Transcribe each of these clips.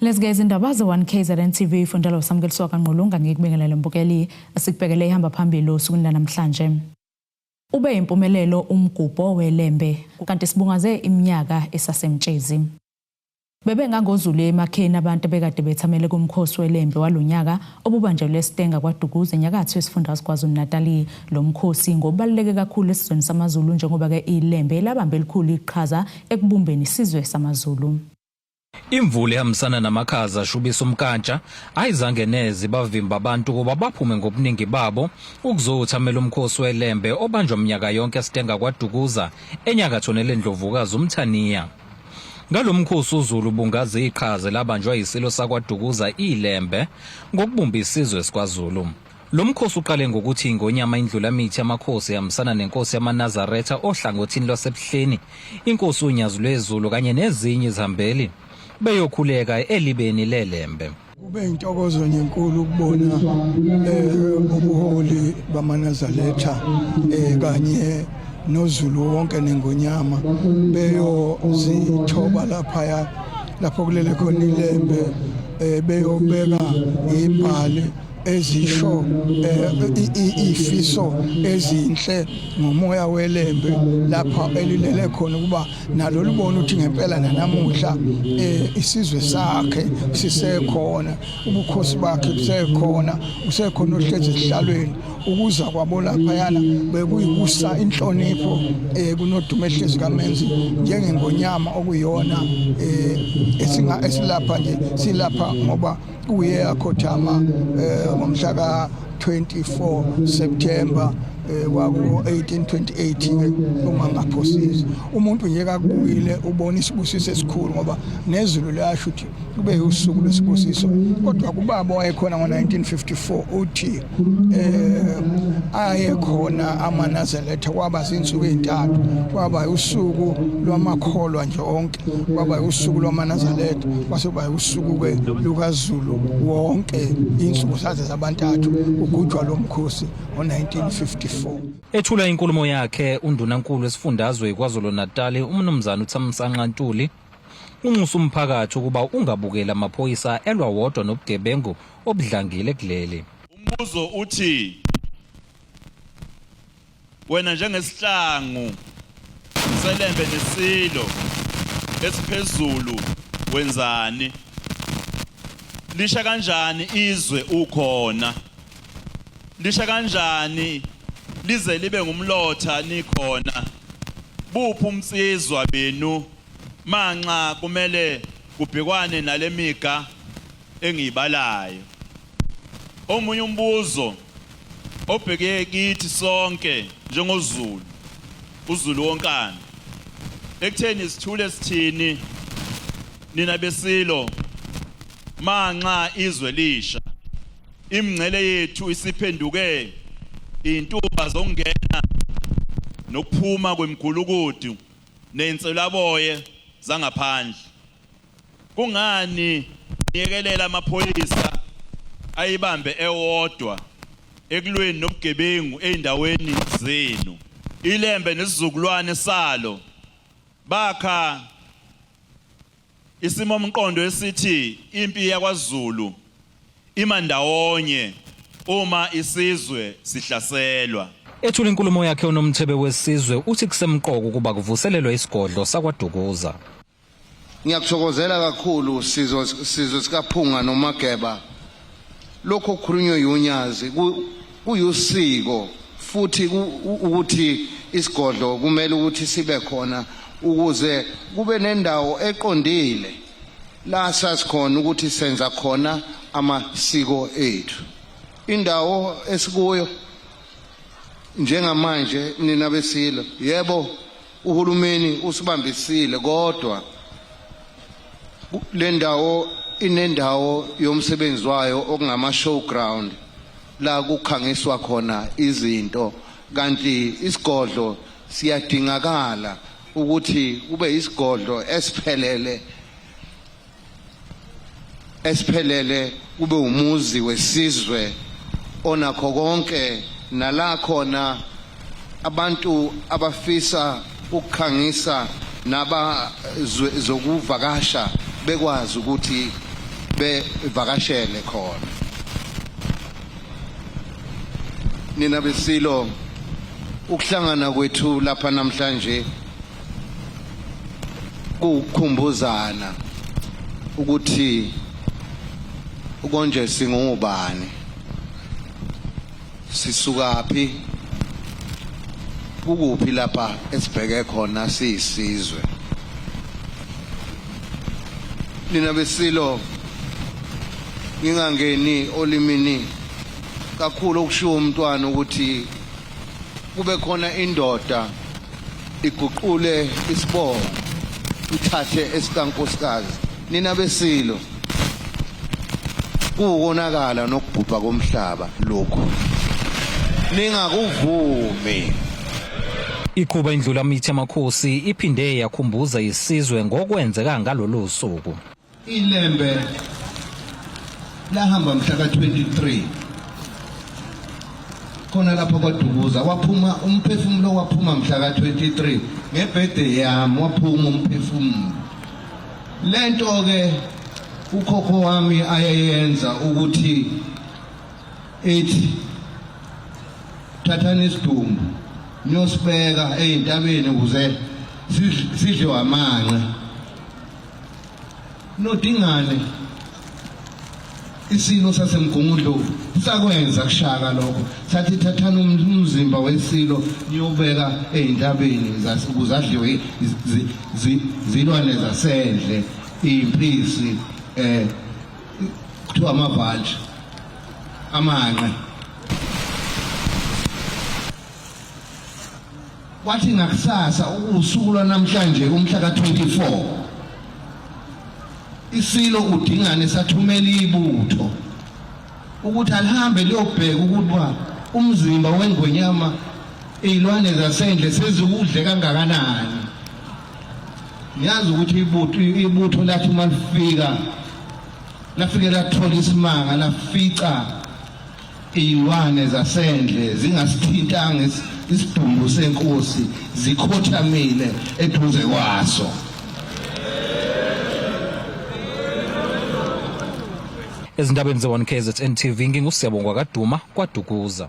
Lezi ke izindaba ze-1 KZN TV fundela uSamukeliso kaNgqulunga ngikubingelele mbukeli asikubhekele ihamba phambili osukwini lanamhlanje. Ube impumelelo umgubho weLembe kanti sibungaze iminyaka esasemtshezi. Bebengangozulu emakheni abantu abekade bethamele kumkhosi weLembe walonyaka obubanjelwe eStenga kwaDukuza enyakatho yesifundazwe KwaZulu-Natali. Lo mkhosi ngobaluleke kakhulu esizweni samaZulu njengoba ke iLembe labambe elikhulu iqhaza ekubumbeni isizwe samaZulu. Imvula ehambisana namakhaza ashubisa umkantsha ayizange neze ibavimba abantu ukuba baphume ngobuningi babo ukuzowuthamela umkhosi weLembe obanjwa minyaka yonke eStenga kwaDukuza enyakatho neleNdlovukazi uMthaniya. Ngalo mkhosi uZulu ubungaza iqhaza elabanjwa yisilo sakwaDukuza iLembe ngokubumba isizwe sikwaZulu. Lo mkhosi uqale ngokuthi iNgonyama iNdlulamithi amakhosi ihambisana nenkosi yamaNazaretha ohlangothini lwaseBuhleni, inkosi uNyazilwezulu kanye nezinye izihambeli beyokhuleka elibeni leLembe. Kube intokozo nje enkulu ukubona ubuholi bamaNazaretha kanye noZulu wonke nengonyama beyozithoba laphaya lapho kulele khona iLembe beyobeka imbali ezisho ifiso ezinhle ngomoya weLembe lapha elilele khona ukuba nalo libona ukuthi ngempela nanamuhla isizwe sakhe sisekhona, ubukhosi bakhe busekhona, usekhona ohlezi esihlalweni. Ukuza kwabo laphayana bekuyikusa inhlonipho kunodumo ehlezi kaMenzi njengengonyama okuyona esinga esilapha nje silapha ngoba uye akhothama ngomhla ka-24 September kwaku-1828 ke uma ngaphosisi. Umuntu nje kakubukile ubona isibusiso esikhulu ngoba nezulu liyasho ukuthi kube usuku lwesibusiso. Kodwa kubaba wayekhona ngo-1954 uthi ayekhona amaNazaretha kwaba zinsuku ezintathu, kwaba usuku lwamakholwa nje onke, kwaba usuku lwamaNazaretha, kwase kuba usuku ke lukaZulu wonke. Insuku zaze zabantathu kugujwa lo mkhosi ngo-1954. Ethula inkulumo yakhe uNdunankulu wesifundazwe KwaZulu-Natal uMnumzane uThamsanqa Ntuli unxusa umphakathi ukuba ungabukeli amaphoyisa elwa wodwa nobugebengu obudlangile kuleli. Umbuzo uthi wena njengesihlangu seLembe nesilo esiphezulu wenzani? Lisha kanjani izwe ukhona? Lisha kanjani lize libe ngumlotha nikhona? Buphi umsizwa benu manxa kumele kubhekwane nalemiga engiyibalayo? Omunye umbuzo obheke kithi sonke njengoZulu, uZulu wonkana, ekutheni sithule sithini nina besilo manxa izwe lisha, imingcele yethu isiphenduke intuba zokungena nokuphuma kwemigulukudu nenswelaboye zangaphandle. Kungani niyekelela amaphoyisa ayibambe ewodwa ekulweni nobugebengu ezindaweni zenu? ILembe nesizukulwane salo bakha isimomqondo esithi impi yakwaZulu ima ndawonye uma isizwe sihlaselwa. Ethula inkulumo yakhe uNomthebe wesizwe uthi kusemqoka ukuba kuvuselelwe isigodlo sakwaDukuza. Ngiyakuthokozela kakhulu sizwe sizwe sikaPhunga noMageba. Lokho okukhulunywe yunyazi kuyusiko futhi ukuthi isigodlo kumele ukuthi sibe khona ukuze kube nendawo eqondile la sasikhona ukuthi senza khona amasiko ethu. Indawo esikuyo njengamanje nina besilo, yebo uhulumeni usibambisile kodwa le ndawo inendawo yomsebenzi wayo okungama showground la kukhangiswa khona izinto kanti isigodlo siyadingakala ukuthi kube isigodlo esiphelele esiphelele kube umuzi wesizwe onakho konke nala khona abantu abafisa ukukhangisa naba zokuvakasha bekwazi ukuthi Bevakashele khona nina besilo. Ukuhlangana kwethu lapha namhlanje kukukhumbuzana ukuthi ukonje singubani, sisukaphi, kukuphi lapha esibheke khona siyisizwe. Nina besilo, ngingangeni olimini kakhulu, okushiwo umntwana ukuthi kube khona indoda iguqule isibongo, ithathe esikankosikazi. Nina besilo, kuwukonakala nokubhubha komhlaba lokhu, ningakuvumi. Iqhuba iNdlulamithi Amakhosi iphinde yakhumbuza isizwe ngokwenzeka ngalolu suku. Ilembe lahamba mhla ka-23 khona lapha kwaDukuza, waphuma umphefumulo, waphuma mhla ka-23 ngebirthday yami, waphuma umphefumulo. Lento ke ukhokho wami ayeyenza ukuthi ethi thathani isidumbu niyosibeka ey'ntabeni ukuze sidliwe amanqe nodingane. Isilo saseMgungundlovu sakwenza kuShaka lokho, sathi thathani umzimba wesilo niyobeka ey'ntabeni ukuze adliwe zilwane zasendle, iy'mpisi, kuthiwa amavulture, amanqe. Kwathi ngakusasa, usuku lwanamhlanje, umhla ka-24, isilo uDingane sathumela ibutho ukuthi alihambe liyobheka ukuba umzimba wengonyama izilwane zasendle sezikudle kangakanani. Ngiyazi ukuthi ibutho lathi uma lifika, lafike lathola isimanga, lafica izilwane zasendle zingasithintanga isidumbu senkosi, zikhothamile eduze kwaso. Ezindabeni ze-1 KZN TV, nginguSiyabonga kaDuma kwaDukuza.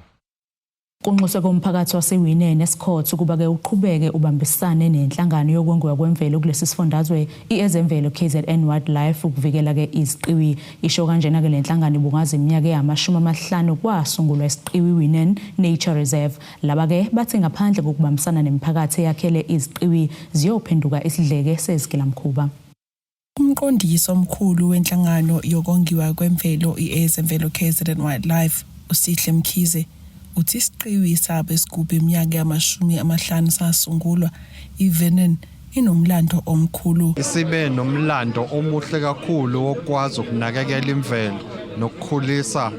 Kunxuswe komphakathi waseWinene eSikhotha ukuba-ke uqhubeke ubambisane nenhlangano yokongiwa kwemvelo kulesi sifundazwe i-Ezemvelo KZN Wildlife ukuvikela-ke iziqiwi. Isho kanjena-ke le nhlangano ibungaza iminyaka engamashumi amahlanu kwasungulwa isiqiwi Weenen Nature Reserve. Laba-ke bathi ngaphandle kokubambisana nemiphakathi eyakhele iziqiwi ziyophenduka isidleke sezigilamkhuba. Umqondisi omkhulu wenhlangano yokongiwa kwemvelo i-Ezemvelo KZN Wildlife, uSihle Mkhize, uthi isiqiwi sabo esigubhe iminyaka yamashumi amahlanu sasungulwa, iWeenen, inomlando omkhulu. Isibe nomlando omuhle kakhulu wokwazi ukunakekela imvelo nokukhulisa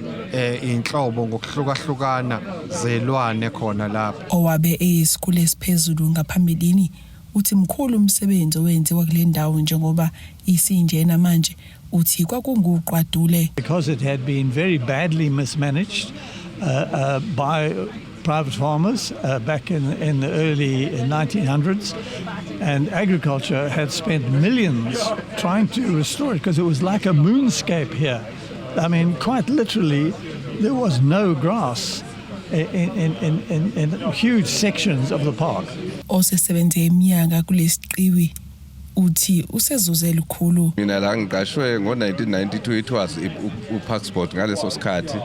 inhlobo ngokuhlukahlukana zelwane khona lapha. Owabe eyisikhulu esiphezulu ngaphambilini uthi mkhulu umsebenzi owenziwa kule ndawo njengoba isinjena manje, uthi kwakunguqwadule. Because it had been very badly mismanaged by private farmers back in the early 1900s, and agriculture had spent millions trying to restore it because it was like a moonscape here. I mean, quite literally, there was no grass in huge sections of the park. Osesebenze iminyaka kulesiqiwi uthi usezuze lukhulu. Mina la ngiqashwe ngo-1992, it was u-Parks Board ngaleso sikhathi,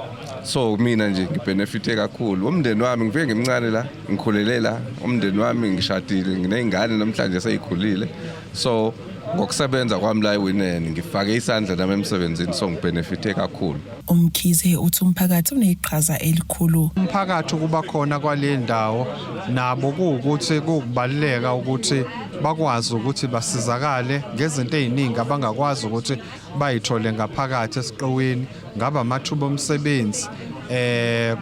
so mina nje ngibenefite kakhulu. Umndeni wami, ngifike ngimncane la, ngikhulele la, umndeni wami, ngishadile, nginey'ngane namhlanje seyikhulile, so ngokusebenza kwami la eWineni ngifake isandla nami emsebenzini, so ngibenefite kakhulu. UMkhize uthi umphakathi uneqhaza elikhulu. Umphakathi ukuba khona kwale ndawo nabo kuwukuthi kukubaluleka ukuthi bakwazi ukuthi basizakale ngezinto ey'ningi abangakwazi ukuthi bayithole ngaphakathi esiqiwini, ngaba amathuba omsebenzi,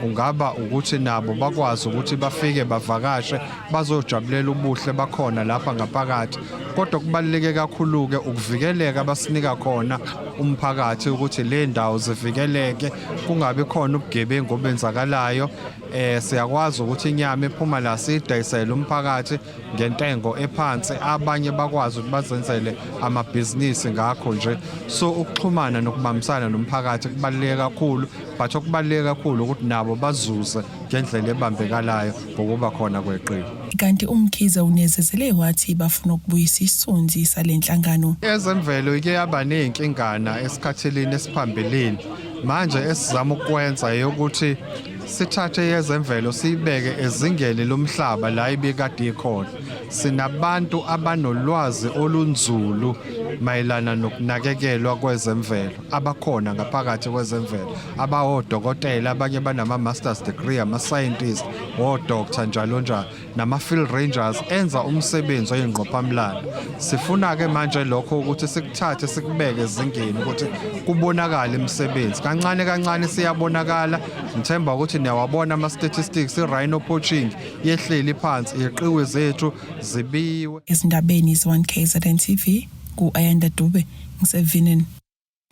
kungaba ukuthi nabo bakwazi ukuthi bafike bavakashe bazojabulela ubuhle bakhona lapha ngaphakathi. Kodwa kubaluleke kakhulu ke ukuvikeleka abasinika khona umphakathi ukuthi le ndawo zivikeleke, kungabi khona ubugebengu obenzakalayo. Eh siyakwazi ukuthi inyama ephuma la siyidayisele umphakathi ngentengo ephansi abanye bakwazi ukuthi bazenzele amabhizinisi ngakho nje so ukuxhumana nokubambisana nomphakathi kubaluleke kakhulu but okubaluleke kakhulu ukuthi nabo bazuze ngendlela ebambekalayo ngokuba khona kweqembu. Kanti uMkhize unezezele wathi bafuna ukubuyisa isithunzi sale nhlangano. Ezemvelo ike yaba nezinkingana esikhathelini esiphambilini. Manje esizama ukwenza eyokuthi sithathe yezemvelo siyibeke ezingeni lomhlaba la ibikade ikhona. Sinabantu abanolwazi olunzulu mayelana nokunakekelwa kwezemvelo abakhona ngaphakathi kwezemvelo abawodokotela abanye banama-masters degree ama-scientist odoctor njalo njalo nama-field rangers enza umsebenzi oyingqophamlando sifuna-ke manje lokho ukuthi sikuthathe sikubeke ezingeni ukuthi kubonakale imisebenzi kancane kancane siyabonakala ngithemba ukuthi niyawabona ama-statistics i-rhino poaching yehleli phansi iqiwi zethu zibiwe Ezindabeni ze-1KZN TV ku-Ayanda Dube ngiseVinen.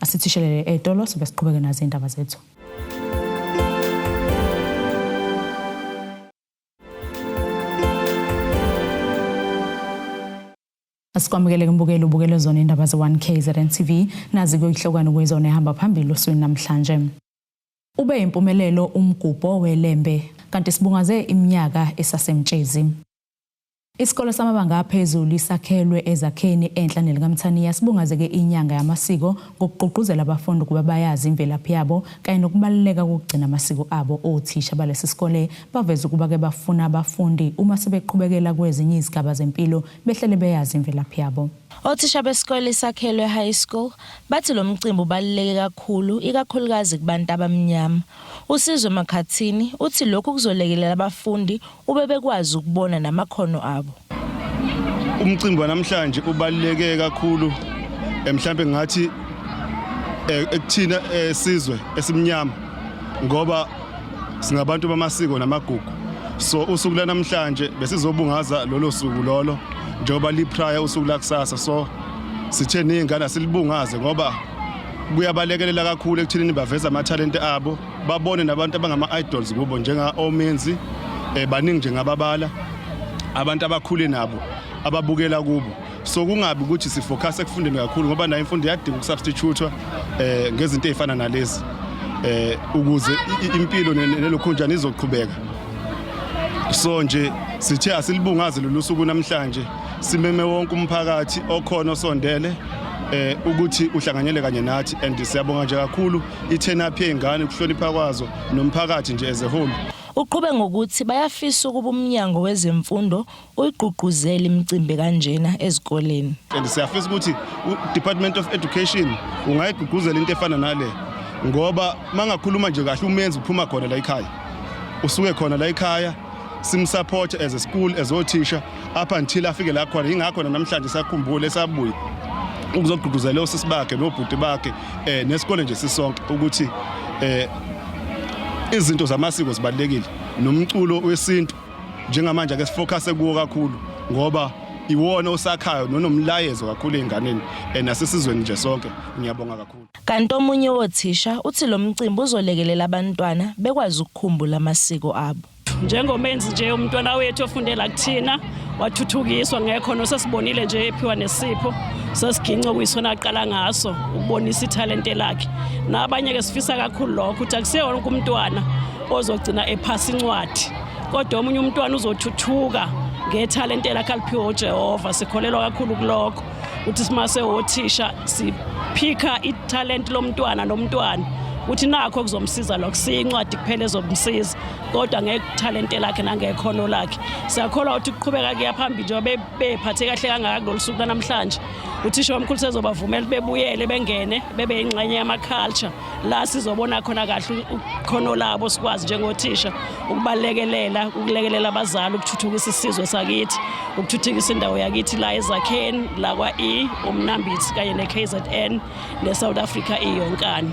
Asithishelele etolo sobe siqhubeke nazo indaba zethu. Asikwamukele kumbukeli ubukele zona indaba ze-1KZN TV nazi kuyihlokwane kuyizona ehamba phambili osukwini namhlanje. Ube impumelelo umgubho weLembe kanti sibungaze iminyaka esasemtshezi. Isikole samabanga aphezulu isakhelwe ezakheni enhla nelikaMthaniya sibungazeke inyanga yamasiko ngokugqugquzela abafundi ukuba bayazi imvelaphi yabo kanye nokubaluleka kokugcina amasiko abo. Othisha balesi sikole baveza ukuba ke bafuna abafundi uma sebeqhubekela kwezinye izigaba zempilo behlele beyazi imvelaphi yabo. Othisha besikole iSakhelwe High School bathi lo mcimbi ubaluleke kakhulu ikakhulukazi kubantu abamnyama. USizwe Makhathini uthi lokhu kuzolekelela abafundi ube bekwazi ukubona namakhono abo. Umcimbi wanamhlanje ubaluleke kakhulu eh, mhlambe ngathi eh, ekuthina eh, sizwe esimnyama ngoba singabantu bamasiko namagugu so usuku lanamhlanje besizobungaza lolo suku lolo njengoba liprior usuku lakusasa so sithe ney'ngane asilibungaze ngoba kuyabalekelela kakhulu ekuthenini baveze amathalente abo babone nabantu abangama-idols kubo njenga-omenzi um baningi nje ngababala abantu abakhule nabo ababukela kubo so kungabi ukuthi sifocus ekufundeni kakhulu ngoba nayo imfundo iyadinga ukusubstitutwa eh ngezinto ezifana nalezi eh ukuze impilo nelokhunjana izoqhubeka so nje sithe asilibungaze lolu suku namhlanje simeme wonke umphakathi okhona osondele eh ukuthi uhlanganyele kanye nathi and siyabonga nje kakhulu i-turn up yezingane ukuhlonipha kwazo nomphakathi nje as a whole. Uqhube ngokuthi bayafisa ukuba uMnyango wezeMfundo uyigqugquzele imicimbi kanjena ezikoleni. And siyafisa ukuthi u-Department of Education ungayigqugquzela into efana nale ngoba mangakhuluma nje kahle umenzi uphuma khona la ekhaya usuke khona la ekhaya simsupport as a school as othisha up until afike la khona ingakho namhlanje sakhumbule sabuye ukuzogqugquzela osisi bakhe nobhuti bakhe eh nesikole nje sisonke ukuthi eh izinto zamasiko zibalekile nomculo wesintu njengamanje ake sifocus kuwo kakhulu ngoba iwona osakhayo nonomlayezo kakhulu ezinganeni eh, nasesizweni nje sonke ngiyabonga kakhulu. Kanti omunye wothisha uthi lo mcimbi uzolekelela abantwana bekwazi ukukhumbula amasiko abo. Njengomenzi nje umntwana wethu ofundela kuthina wathuthukiswa ngekhono sesibonile nje ephiwa nesipho sesigince okuyisona aqala ngaso ukubonisa ithalente lakhe nabanye ke sifisa kakhulu lokho ukuthi akusiye wonke umntwana ozogcina ephasa incwadi kodwa omunye umntwana uzothuthuka ngethalente lakhe aliphiwe uJehova sikholelwa kakhulu kulokho ukuthi simase wothisha siphikha ithalente lomntwana nomntwana ukuthi nakho kuzomsiza lokho siyincwadi kuphela ezomsiza kodwa ngethalente lakhe nangekhono lakhe siyakholwa ukuthi kuqhubeka kuya phambili njengoba bephathe kahle kangaka kulolu suku lanamhlanje uthisha omkhulu sezobavumela bebuyele bengene bebe yingxenye yama-culture la sizobona khona kahle ukhono labo sikwazi njengothisha ukubalekelela ukulekelela abazali ukuthuthukisa isizwe sakithi ukuthuthukisa indawo yakithi la ezakheni la kwa-E umnambithi kanye ne-KZN ne-South Africa iyonkana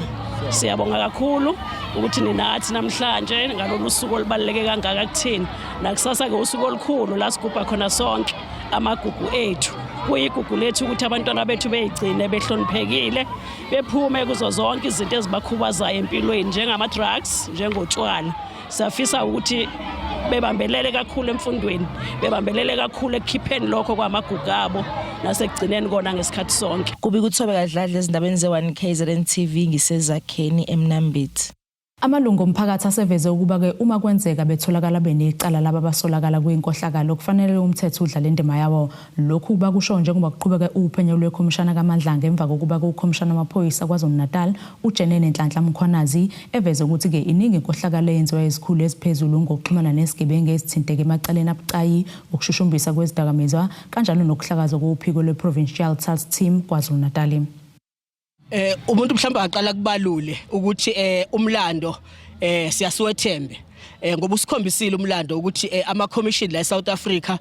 siyabonga kakhulu ukuthi ninathi namhlanje ngalolu suku olubaluleke kangaka kuthina nakusasa-ke usuku olukhulu la sigubha khona sonke amagugu ethu kuyigugu lethu ukuthi abantwana bethu beyigcine behloniphekile bephume kuzo zonke izinto ezibakhubazayo empilweni njengama-drugs njengotshwala. Siyafisa ukuthi bebambelele kakhulu emfundweni, bebambelele kakhulu ekukhipheni lokho kwamagugu abo nasekugcineni kona ngesikhathi sonke. Kubika uThobeka Dladla ezindabeni ze-1 KZN TV ngiseZakheni eMnambithi. Amalungu omphakathi aseveze ukuba-ke uma kwenzeka betholakala benecala laba abasolakala kwinkohlakalo kufanele umthetho udlale indima yawo. Lokhu bakusho njengoba kuqhubeka uphenyo lwekhomishana kaMadlanga emva kokuba kukhomishana wamaphoyisa KwaZulu-Natal uJenene Nhlanhla Mkhwanazi eveze ukuthi-ke iningi inkohlakalo eyenziwa izikhulu eziphezulu ngokuxhumana nezigebengu ezithinteke emacaleni abucayi ukushushumbisa kwezidakamizwa kanjalo nokuhlakazwa kophiko lwe-Provincial Task Team KwaZulu-Natal. Umuntu mhlawumbe aqala kubalule ukuthi umlando siyasuwethembe ngoba usikhombisile umlando ukuthi ama commission la eSouth Africa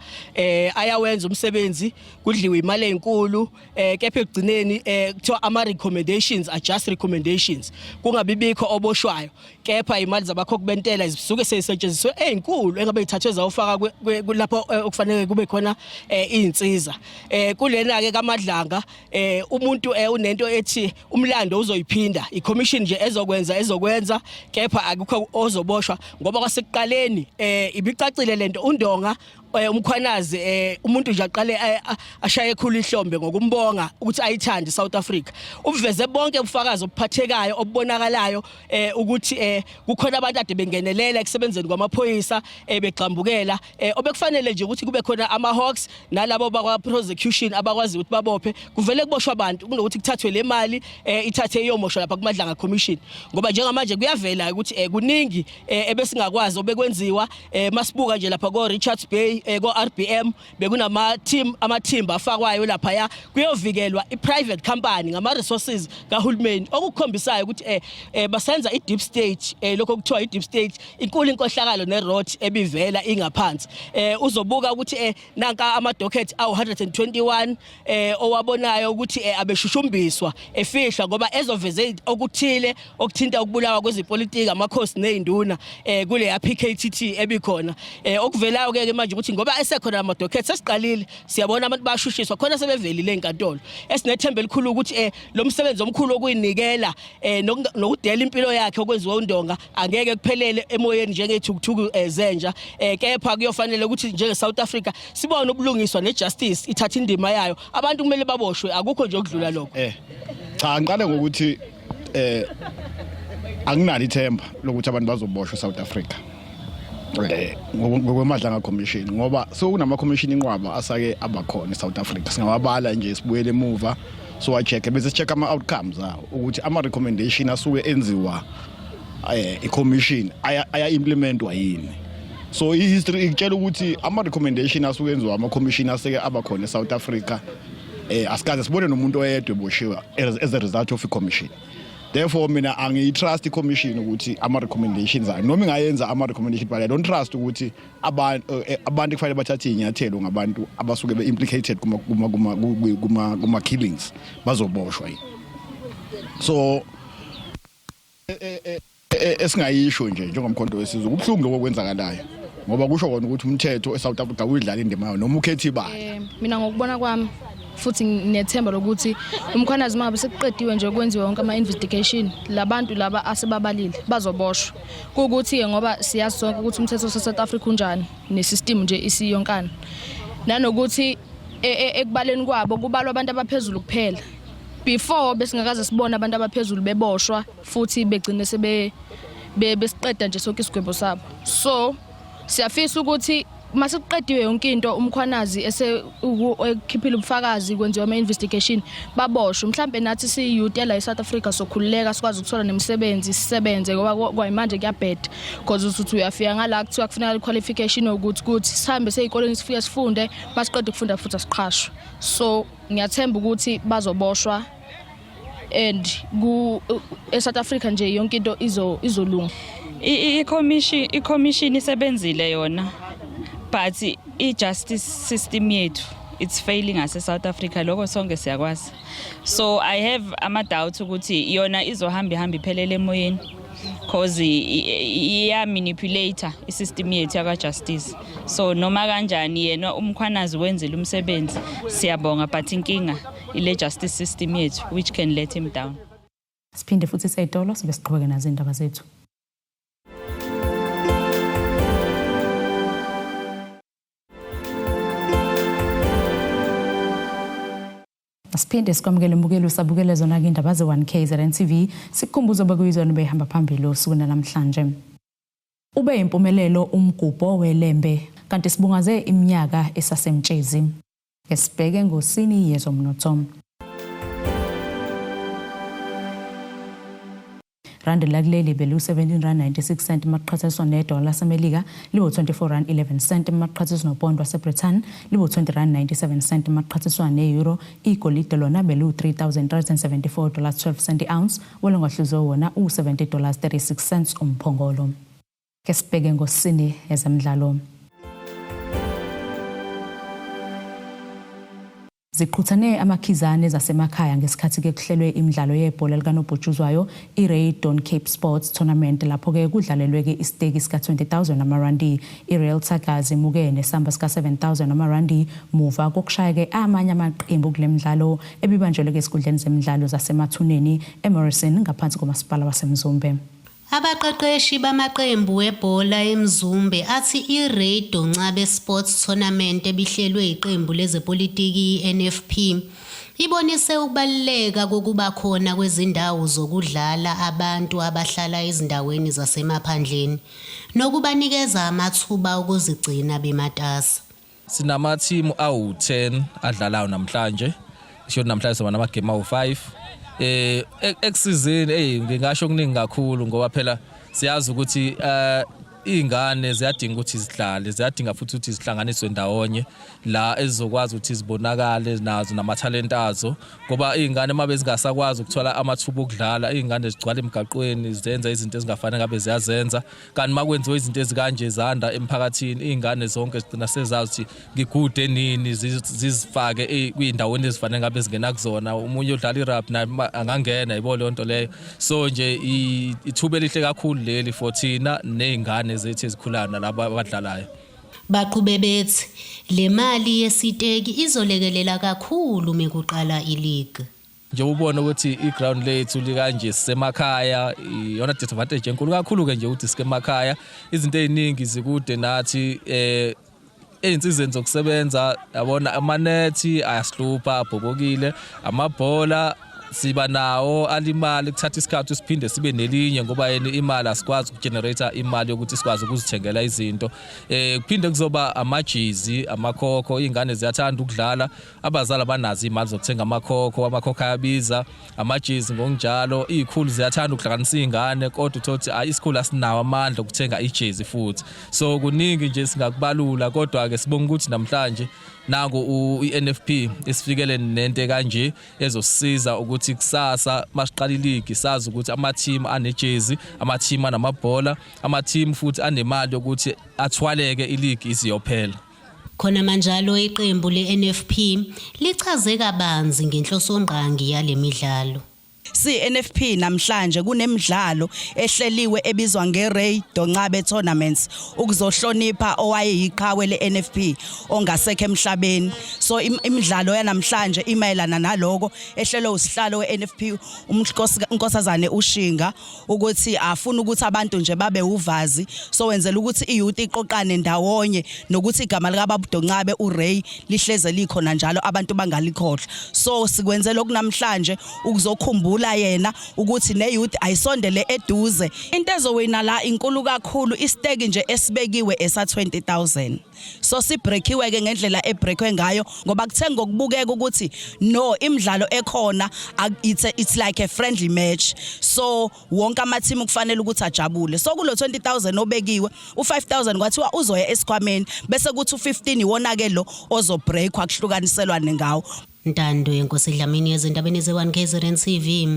ayawenza umsebenzi, kudliwe imali ezinkulu, kepha ekugcineni kuthiwa ama recommendations are just recommendations, kungabibikho oboshwayo, kepha imali zabakhokhi bentela zisuke sezisetshenziswe ezinkulu engabe ithathwe zawufaka lapho okufanele kube khona izinsiza. Kulena ke kaMadlanga, umuntu unento ethi umlando uzoyiphinda, i-commission nje ezokwenza, kepha akukho ozoboshwa ngoba kwasekuqaleni ibicacile lento. UNdonga, uMkhwanazi, umuntu nje aqale ashaye ekhulu ihlombe ngokumbonga ukuthi ayithande South Africa. Uveze bonke ubufakazi obuphathekayo obubonakalayo ukuthi kukhona abantu ade bengenelela ekusebenzeni kwamaphoyisa, begxambukela, obekufanele nje ukuthi kube khona ama hawks nalabo bakwa prosecution abakwazi ukuthi babophe, kuvele kuboshwa abantu kunokuthi kuthathwe le mali, ithathe iyomoshwa lapha kuMadlanga Commission, ngoba njengamanje kuyavela ukuthi kuningi ebesingakwazi obekwenziwa. Masibuka nje lapha ko Richards Bay, ko RBM, bekunama team, amathimba afakwayo lapha ya kuyovikelwa i-private company ngama resources kahulumeni, okukhombisayo ukuthi basenza i-deep state, lokho kuthiwa i-deep state, inkulu inkohlakalo ne-rot ebivela ingaphansi. Uzobuka ukuthi nanka ama docket awu 121 owabonayo ukuthi abeshushumbiswa, efihlwa ngoba ezoveze okuthile okuthinta ukubulawa kwezipolitiki, amakhosi nezinduna, kule ya PKTT ebikhona. Okuvelayo ke manje ukuthi ngoba esekhona ama docket, sesiqalile siyabona abantu bashushiswa khona, sebevelile enkantolo, esinethemba elikhulu ukuthi lo msebenzi omkhulu okuyinikela nokudela impilo yakhe okwenziwa uNdonga angeke kuphelele emoyeni njengethukuthuku zenja, kepha kuyofanele ukuthi njenge South Africa sibone ubulungiswa nejustice ithatha indima yayo. Abantu kumele baboshwe, akukho nje okudlula lokho. Cha, ngiqale ngokuthi anginalo ithemba lokuthi abantu bazoboshwa eSouth Africa ngokweMadlanga Commission, ngoba sokunama commission inqwaba asake abakhona eSouth Africa, singawabala nje sibuyele emuva so wa-check bese check ama outcomes awo ukuthi ama recommendation asuke enziwa i-commission aya implementwa yini. So i-history ikutshela ukuthi ama recommendation asuke enziwa ama commission aseke abakhona eSouth Africa, asikaze sibone nomuntu oyedwa eboshiwe as a result of i-commission. Therefore mina angiyi-trust i-commission ukuthi ama-recommendations ayo, noma ingayenza ama-recommendation, but I don't trust ukuthi abantu kufanele bathathe iy'nyathelo ngabantu abasuke be-implicated kuma-killings bazoboshwa yini. So esingayisho nje njengoMkhonto weSizwe, kubuhlungu lokho okwenzakalayo, ngoba kusho kona ukuthi umthetho eSouth Africa uyidlala indima yawo noma ukhetha ibala. Mina ngokubona kwami futhi nginethemba lokuthi uMkhwanazi, mangabe sekuqediwe nje kwenziwe wonke ama-investigation, labantu laba asebabalile bazoboshwa. Kuwukuthi-ke ngoba siyazi sonke ukuthi umthetho wase-South Africa unjani ne-system nje isiyonkana, nanokuthi ekubaleni kwabo kubalwa abantu abaphezulu kuphela. Before besingakaze sibone abantu abaphezulu beboshwa futhi begcine sebe besiqeda nje sonke isigwebo sabo. So siyafisa ukuthi masekuqediwe yonke into, uMkhwanazi ese ekhiphile ubufakazi, kwenziwa ama-investigation, baboshwe. Mhlambe nathi siyi-youth la e-South Africa sokhululeka, sikwazi ukuthola nemisebenzi, sisebenze, ngoba kwayimanje kuyabheda, because uthi uyafika ngala kuthiwa kufuneka i-qualification yokuthi kuthi sihambe sey'koleni, sifike sifunde, masiqeda ukufunda futhi asiqhashwe. So ngiyathemba ukuthi bazoboshwa and ku eSouth Africa nje yonke into izolunga. I-commission isebenzile yona, but i-justice system yethu, it's failing ase South Africa, lokho sonke siyakwazi. So I have ama doubt ukuthi yona izohamba ihamba iphelele emoyeni, cause iya manipulate i-system yethu yaka justice. So noma kanjani yena uMkhwanazi wenzile umsebenzi, siyabonga, but inkinga ile justice system yethu which can let him down. Siphinde futhi seyitolo sibe siqhubeke nazo indaba zethu. Asiphinde sikwamukele mbukeli usabukele zona-ke indaba ze-1 KZN TV sikukhumbuzo bekuyizona behamba phambili osukwini namhlanje. Ube impumelelo umgubho weLembe kanti sibungaze iminyaka esasemtshezi. Esibheke ngosini yezomnotho. Rand lakuleli belu-17 rand 96 cent maqhathaniswa nedola laseMelika liwu-24 rand 11 cent maqhathaniswa nopondo waseBritain liwu-20 rand 97 cent maqhathaniswa ne-euro. Igolide lona belu-3374 dollars 12 cent i-ounce, walongahluzwe wona u-70 dollars 36 cents umphongolo. Ke sibheke ngosini ezemidlalo. Ziqhuthane amakhizane zasemakhaya ngesikhathi-ke kuhlelwe imidlalo yebhola likanobhutshuzwayo i-Ray Don Cape Sports Tournament, lapho-ke kudlalelwe-ke isiteki sika-20 000 amarandi. I-Real Tigers imuke nesamba sika-7 000 amarandi muva kokushaya-ke amanye amaqembu kule midlalo ebibanjelwe-ke esikhundleni zemidlalo zasemathuneni eMorrison ngaphansi komasipala waseMzumbe. Abaqeqeshi bamaqembu ebhola eMzumbe athi i-Ray Doncabe Sports Tournament ebihlelwe iqembu lezepolitiki i-NFP ibonise ukubaluleka kokuba khona kwezindawo zokudlala abantu abahlala ezindaweni zasemaphandleni nokubanikeza amathuba okuzigcina bematasa. Sinamathimu awu-10 adlalayo namhlanje, sho namhlanje soba namagame awu-5 ekusizeni. Hey, ngingasho kuningi kakhulu ngoba phela siyazi ukuthi iy'ngane ziyadinga ukuthi zidlale, ziyadinga futhi ukuthi zihlanganiswe ndawonye la ezizokwazi ukuthi zibonakale nazo namathalente azo, ngoba iy'ngane uma bezingasakwazi ukuthola amathuba okudlala, iy'ngane zigcwala emgaqweni zenza izinto ezingafanele ngabe ziyazenza. Kanti uma kwenziwa izinto ezikanje zanda emphakathini, iy'ngane zonke zigcina sezazi ukuthi ngigude nini, zizifake kwiy'ndaweni ezifanele ngabe zingena kuzona. Omunye udlala i-rugby naye angangena, yibo leyo nto leyo. So nje ithuba elihle kakhulu leli for thina ney'ngane zethu ezikhulayo nalabo abadlalayo. Baqhube bethi le mali yesiteki izolekelela kakhulu mekuqala i-league. Nje ubone ukuthi i-ground lethu likanje, sisemakhaya, iyona disadvantage enkulu kakhulu-ke nje ukuthi sike emakhaya, izinto ey'ningi zikude nathi. Ey'nsizeni zokusebenza, yabona, amanethi ayasihlupha, abhobokile, amabhola siba nawo alimali, kuthatha isikhathi siphinde sibe nelinye ngoba yena imali asikwazi ukugenerate imali yokuthi sikwazi ukuzithengela izinto. Kuphinde kuzoba amajezi, amakhokho. Iy'ngane ziyathanda ukudlala, abazali abanazo iy'mali zokuthenga amakhokho, amakhokho ayabiza, amajezi ngokunjalo. Iy'khulu ziyathanda ukuhlanganisa iy'ngane, kodwa uthole ukuthi hayi, isikhulu asinawo amandla okuthenga ijezi futhi. So kuningi nje singakubalula, kodwa-ke sibonga ukuthi namhlanje nangu i-NFP isifikele nento kanje ezosisiza ukuthi kusasa masiqala iligi sazi ukuthi ama-team anejezi, ama-team anamabhola, ama-team futhi anemali yokuthi athwaleke iligi isiyophela. Khona manjalo iqembu le-NFP lichaze kabanzi ngenhlosongqangi yale midlalo. Si-NFP namhlanje kunemidlalo ehleliwe ebizwa nge-Ray Doncabe Tournaments ukuzohlonipha owayeyiqhawe le-NFP ongasekho emhlabeni. So imidlalo yanamhlanje imayelana naloko, ehlelwe usihlalo we-NFP uNkosazane uShinga, ukuthi afuna ukuthi abantu nje babe uvazi, so wenzela ukuthi i-youth iqoqane ndawonye nokuthi igama lika Doncabe uRay lihleze likhona njalo, abantu bangalikhohlwa. So sikwenze lokhu namhlanje ukuzokhumbula yena, ukuthi ne-youth ayisondele eduze. Into ezowina la inkulu kakhulu, isiteki nje esibekiwe esa 20000. So sibreakiwe ke ngendlela ebreakwe ngayo ngoba kuthe ngokubukeka ukuthi no, imidlalo ekhona it's like a friendly match, so wonke ama-team kufanele ukuthi ajabule. So kulo 20000 obekiwe, u5000 kwathiwa uzoya esikhwameni, bese kuthi u15 iwona ke lo ozobreakwa kuhlukaniselwane ngawo. Ntando yenkosi Dlamini ezindabeni ze-1 KZN TV.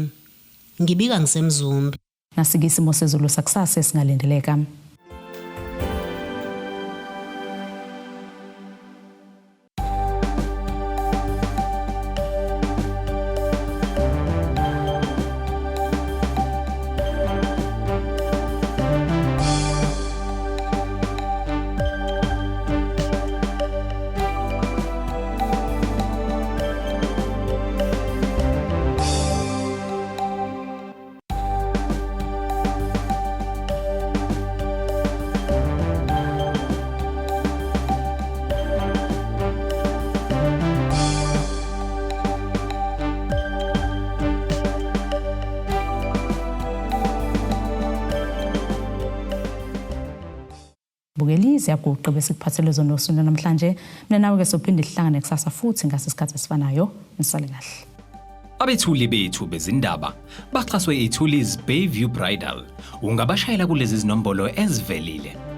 Ngibika ngisemzumbe. Nasike isimo sezulu sakusasa esingalindeleka. Bukeli ziyaguqa besikuphathele zona osuku namhlanje. Mina nawe ke sophinde sihlangane kusasa futhi ngasesikhathi esifanayo. Nisale kahle. Abethuli bethu bezindaba baxhaswe iThulis Bayview Bridal. Ungabashayela kulezi zinombolo ezivelile.